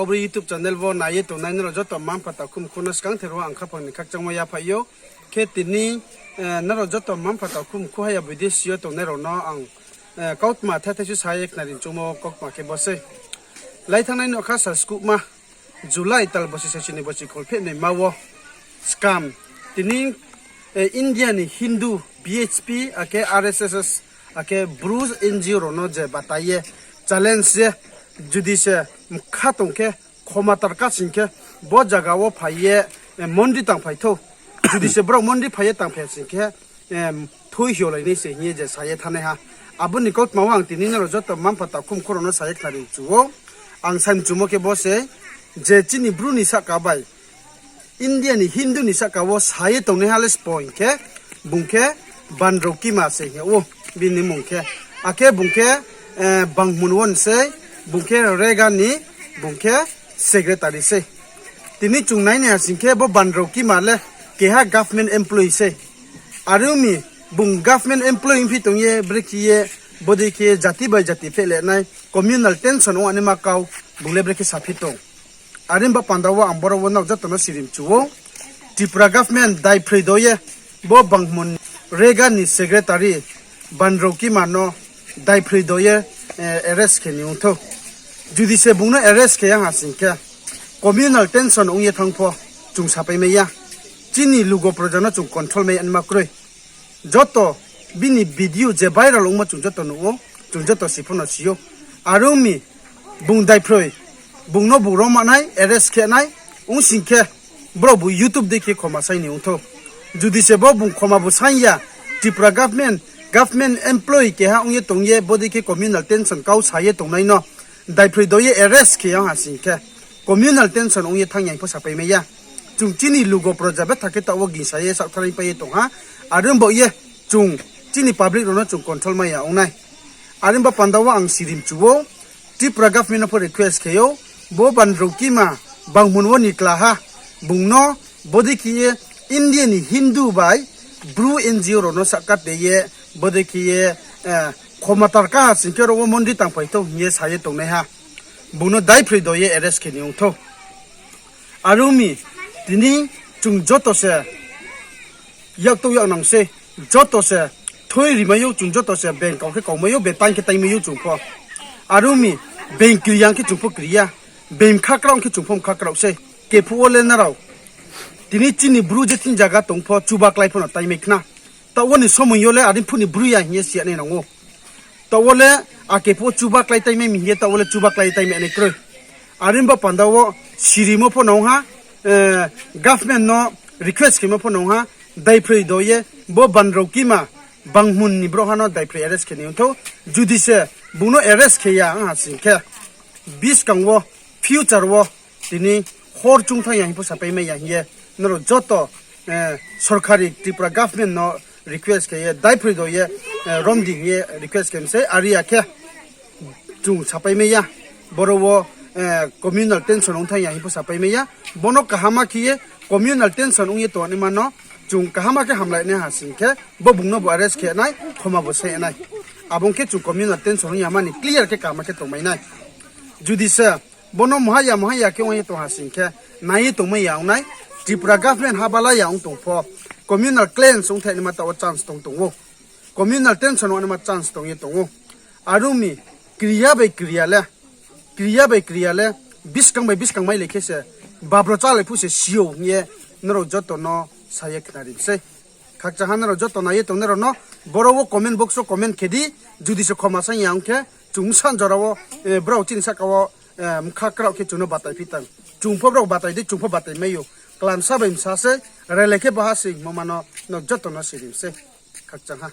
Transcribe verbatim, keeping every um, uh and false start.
Kaubru YouTube channel wo nai ye tongnai nrao joto mma-mpha takhu mkhu no skangther wo ang khaphang ni khakchangmo yaphaih ou. Khe tini, eh, nrao joto mma-mpha takhu mkhu haya bidesi yo tongnai rao no ang, eh, kautma thai thai su sa ye khnari choungmo kautma khe bo sei. Lai thanngnai nokha sal skuhma July tal bosi saichini bosi kholphehnaima wo skam tini, eh, India ni Hindu, B H P, akhe R S S, akhe Bru N G O rao no je batai ye challenge ye, judi se mkha tong khe, khoma tarka sing khe, bo zaga wo phai ye, eh, mondi tangphai thou. Judi se brao mondi phai ye tangphai sing khe, em, thui hiolainai se hing ye je sa ye thanngnai ha. Abo ni kautma wo ang tini nrao joto mma-mpha takhu mkhu rao no sa ye khnari chu ou. Ang sa mchumo khe bo sei, je chini Bru ni sahka bai India ni Hindu ni sahka wo sa ye tongnaiha le sbo hing khe, bung khe Banrokima se hing ou, bini mmung khe. Akhe bung khe, eh, Banghmun wo ni sei, bung khe Rega ni, bung khe secretary sei. Tini chung nai nai ha sing khe bo Banrokima le keha government employee sei. Are ong mi, bung government employee ongphi tong ye, brekhe ye, bodei khe jati bai jati phehle nai, communal tension ong anaima kau, bung le brekhe saphi tong. Are ong ba panda wo ang boro wo nrao joto no sirim chu ou. Tripura government daiphroi do ye, bo Banghmun Rega ni secretary Banrokima no daiphroi do ye, eh, arrest khe ni ong thou. Judi se bung no arrest khe ya ha sing khe, communal tension ong ye thanng pho chung sapai mai ya. Chini lugo proja no chung control mai anaima kroi. Joto bini video je viral ongmo chung joto nuh ou, chung joto si pho no si ou. Are ong mi, bung daiphroi, bung no bung rom nai, arrest khe nai, ong sing khe, brao bu YouTube dei khe khoma sai ni ong thou. Judi se bo bung khoma bu sai ya, Tripura government, government employee keha ong ye tong ye, bodei khe communal tension kau sa ye tongnai no, daiphroi do ye arrest khe ya ha sing khe, communal tension ong ye thanng ya hing pho sapai mai ya. Chung chini lugo proja betha khe taoh wo gingsa ye saohtharai pai ye tong ha. Are ong baoh ye chung chini public rao no chung control mai ya ong nai. Are ong ba panda wo ang sirim chu ou, Tripura government no pho request khe ou, bo Banrokima Banghmun wo ni klaha, bung no bodei khe ye India ni Hindu bai Bru N G O rao no sahka te ye, bodei khe ye, eh, khoma tarka ha sing khe aro wo mondi tangphai thou hing ye sa ye tongnaiha. Bung no daiphroi do ye arrest khe ni ong thou. Are ong mi, tini chung joto se yaktouh yaknang sei, joto se thui rimai ou, chung joto se being kau khe kaumai ou, being taing khe taingmai ou chung pho. Are ong mi, being kri ya ong khe chung pho kri ya, being mkha kraoh ong khe chung pho mkha kraoh sei. Kephuh wo le nrao, tini chini Bru je thing zaga tong pho chuba klái pho no taingmai khna. Taoh wo ni somoing yo le are phuh ni Bru ya hing ye si ya nai nang ou. Taoh wo le akephuh wo chuba klái taingmai mi hing ye taoh wo le chuba klái taingmai nai kroi. Are ong ba panda wo sirimo pho no ong ha, eh, government no request khemo pho no ong ha, daiphroi do ye bo Banrokima Banghmun ni brouhha no daiphroi arrest khe ni ong thou. Judi se bung no arrest khe ya ong ha sing khe, buskang wo, future wo, tini hor chung thanng ya hing pho sapai mai ya hing ye, nrao joto, eh, sorkari Tripura government no request khe ye, daiphroi do ye, eh, rom di hing ye request khe mi sei, are ya khe chung sapai mai ya, boro wo, eh, communal tension ong thanng ya hing pho sapai mai ya, bo no kaham khe ye, communal tension ong ye tongnaima no chung kaham khe hamlai nai ha sing khe, bo bung no bo arrest khe nai, khoma bo sai nai. Abo ong khe chung communal tension ong ya mani clear khe kaham khe tongmai nai. Judi se bo no muha ya muha ya khe ong ye tong ha sing khe, nai ye tongmai ya ong nai, Tripura government ha bala ya ong tong pho, communal clash ong thainaima taoh wo chance tong tong ou. Communal tension ong naima chance tong ye tong ou. Are ong mi, kri ya bai kri ya le, kri ya bai kri ya le, buskang bai buskang mailai khe se, babro chálai phuh se si ou hing ye, nrao joto no sa ye khnari mi sei. Khakchang ha nrao joto nai ye tongnai rao no, boro wo comment box wo comment khe di, judi se khoma saing ya ong khe, chung bsa jora wo, eh, brao chini sahka wo, eh, mkha kraoh khe chung no batai phi tang. Chung pho brao batai dei, chung pho batai mai ou. Klamsa bai bsa sei, railai khe baha sei hingmo ma no, nrao joto no siri mi sei. Khakchang ha.